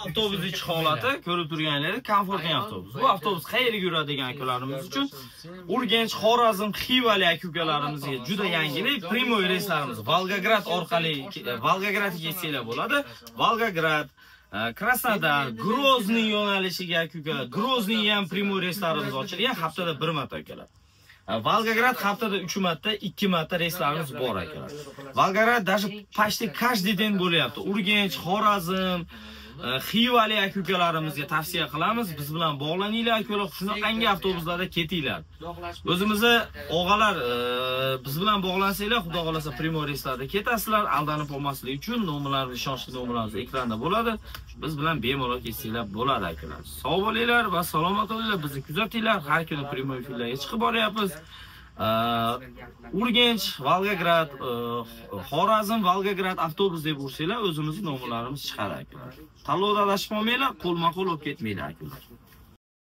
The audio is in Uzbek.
Avtobus ichi holati ko'rib turganingizdek komfortli avtobus. Bu avtobus qayerga yuradi degan akalarimiz uchun Urganch, Xorazm, Xivali aka-ukalarimizga juda yangilik. Primoy reyslarimiz Volgograd orqali Volgogradga ketsanglar bo'ladi. Volgograd, Krasnodar, Grozniy yo'nalishiga aka-ukalar. Grozniy ham primoy reyslarimiz ochilgan haftada bir marta akalar. Volgograd haftada 3 marta, 2 marta reyslarimiz bor akalar. Volgograd даже почти каждый день bo'lyapti. Urganch, Xorazm, Xivali aka-ukalarimizga tavsiya qilamiz. Biz bilan bog'laninglar akalar, shunaqangi avtobuslarda ketinglar. O'zimizni og'alar biz bilan bog'lansanglar, xudo xolasa primoy reyslarda ketasizlar. Aldanib qolmaslik uchun nomerlarimiz, ishonchli nomerlarimiz ekranda bo'ladi. Biz bilan bemalol ketsanglar bo'ladi akalar. Sog' bo'linglar va salomat bo'linglar. Bizni kuzatinglar. Har kuni primoy efirlarga chiqib boryapmiz. Urganch, Volgograd, Xorazm, Volgograd avtobus deb ursanglar, o'zimizning nomerlarimiz chiqadi akalar. Tanlovda adashib qolmanglar, qo'lma-qo'l bo'lib ketmanglar akalar.